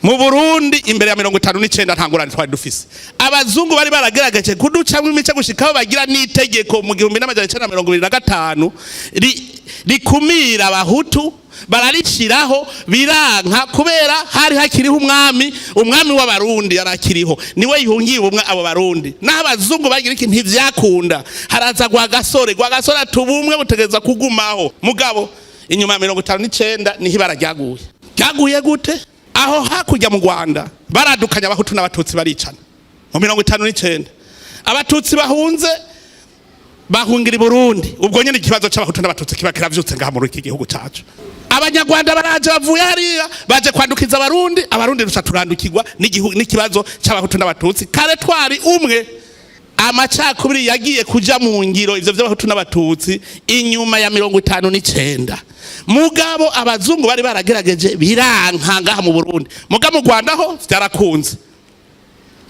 Mu Burundi imbere ya 59 nta ngorane twari dufise. Abazungu bari baragerageje kuducamwo imice gushikaho bagira n'itegeko mu 1925 rikumira Abahutu, bararishiraho biranka kubera hari hakiriho umwami, umwami w'Abarundi yarakiriho, niwe yihungiye ubumwe abo Barundi. Naho abazungu bagira iki, ntivyakunda. Haraza Rwagasore. Rwagasore ati ubumwe butegereza kugumaho. Mugabo inyuma ya 59 niho ibara ryaguye. Ryaguye gute? Aho hakurya mu Rwanda baradukanya Abahutu n'Abatutsi, baricana mu 59. Abatutsi bahunze bahungira i Burundi. Ubwo nyene ikibazo c'Abahutu n'Abatutsi kiba kiravyutse ngaha muri iki gihugu cacu. Abanyarwanda baraje, bavuye hariya, baje kwandukiza Abarundi. Abarundi ruca turandukirwa n'ikibazo c'Abahutu n'Abatutsi. Kare twari umwe. Amacakubiri yagiye kuja mu ngiro, ivyo vy'Abahutu n'Abatutsi, inyuma ya 59. Mugabo abazungu bari baragerageje biranka ngaha mu Burundi, muga mu Rwanda ho vyarakunze.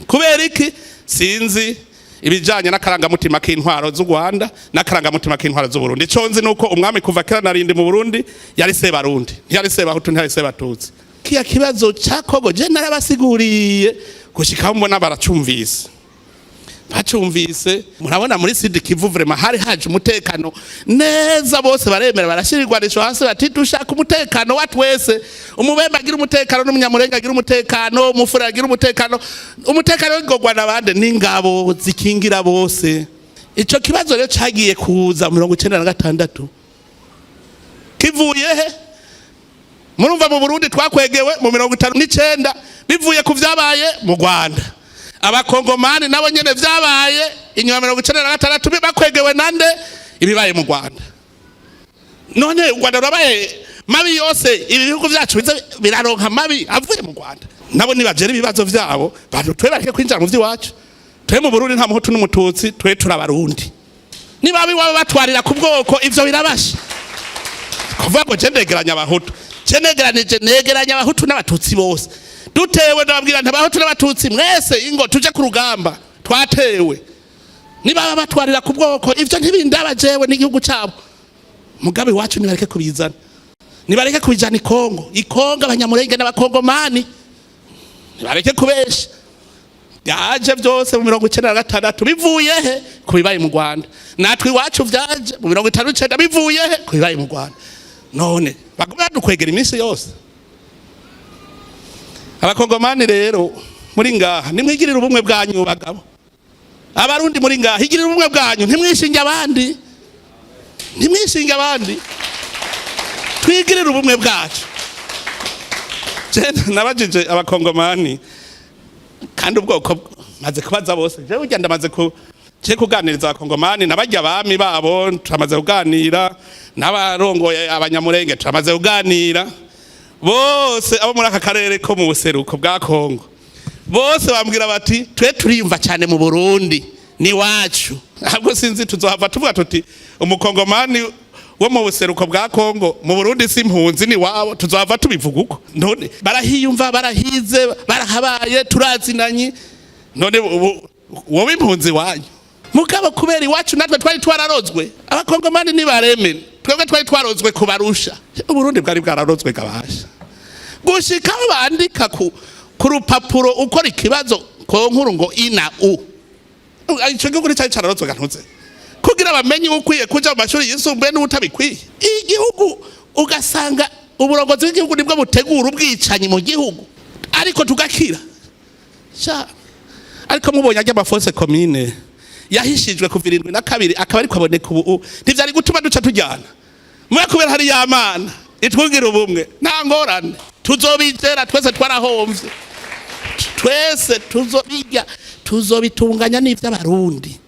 Kubera iki? Sinzi ibijanye n'akarangamutima k'intwaro z'u Rwanda n'akarangamutima k'intwaro z'u Burundi. Ico nzi nuko umwami kuva kera narindi mu Burundi yari Sebarundi, ntiyari Sebahutu, ntiyari Sebatutsi. Kiya kibazo ca Kongo je narabasiguriye gushikaho mbona baracumvise, bacumvise. Murabona muri Sud Kivu vraiment hari haje umutekano neza, bose baremera, barashira igwanisho hasi, bati dushaka umutekano wa twese, Umubembe agira umutekano n'Umunyamurenga agira umutekano, Umufura agira umutekano. Umutekano w'igogwa nabande? N'ingabo zikingira bose. Ico kibazo rero cagiye kuza mu 96 kivuye he? Murumva mu Burundi twakwegewe mu 59 bivuye ku vyabaye mu Rwanda. Abakongomani nabo nyene vyabaye inyuma ya 96 bakwegewe nande? Ibibaye mu Rwanda. None u Rwanda rurabaye mabi yose, ibi bihugu vyacu biza biraronka mabi avuye mu Rwanda. Nabo nibagera ibibazo vyabo bantu, twe bareke kwinjira mu vy'iwacu. Twe mu Burundi nta Muhutu n'Umututsi, twe turabarundi. Niba iwabo batwarira ku bwoko, ivyo birabasha kuvuga ngo je ndegeranya Abahutu, je negeranije, negeranya Abahutu n'Abatutsi bose. Dutewe ndababwira nti Abahutu n'Abatutsi mwese ingo tuje ku rugamba, twatewe. Niba batwarira ku bwoko, ivyo ntibindaba jewe, n'igihugu cabo. Mugabe iwacu nibareke kubizana, nibareke kubijana ikongo. Ikongo Abanyamurenge n'Abakongomani, nibareke kubesha. Byaje byose mu 96 bivuye he? Ku bibaye mu Rwanda. Natwe iwacu vyaje mu 59 bivuye he? Ku bibaye mu Rwanda. None baguma badukwegera iminsi yose. Abakongomani rero muri ngaha, nimwigirire ubumwe bwanyu. Bagabo, Abarundi muri ngaha, igirire ubumwe bwanyu, ntimwishinge abandi, ntimwishinge abandi, twigirire ubumwe bwacu. Je nabajije Abakongomani, kandi ubwoko maze kubaza bose, jewe burya ndamaze ku je kuganiriza Abakongomani n'abarya abami babo, turamaze kuganira n'abarongoye Abanyamurenge, turamaze kuganira bose abo muri aka karere ko mu buseruko bwa Kongo. Bose bambwira bati twe turiyumva cyane mu Burundi ni wacu. Ahubwo sinzi, tuzohava tuvuga tuti Umukongomani wo mu buseruko bwa Kongo mu Burundi si impunzi, ni wabo. Tuzohava tubivuga uko. None barahiyumva, barahize, barahabaye, turazinanye. None ubu wowe impunzi wanyu? Mugabo kubera iwacu natwe twari twararozwe, Abakongomani nibareme, twebwe twari twarozwe kubarusha. Uburundi bwari bwararozwe gabasha gushika aho bandika ku rupapuro ukora ikibazo concours ngo ina u ico gihugu nicari cararozwe gantuze kugira bamenye ukwiye kuja mu mashuri yisumbuye n'utabikwiye. Igihugu ugasanga uburongozi bw'igihugu nibwo butegura ubwicanyi mu gihugu, ariko tugakira sha. Ariko mubonye ajya ama fosses communes yahishijwe kuva 72 akaba ariko aboneka ubu, ntivyari gutuma duca tujyana mwe? Kubera hari yamana itwugira ubumwe, nta ngorane, tuzobizera twese. Twarahomvye twese, tuzobirya, tuzobitunganya n'ivy'Abarundi.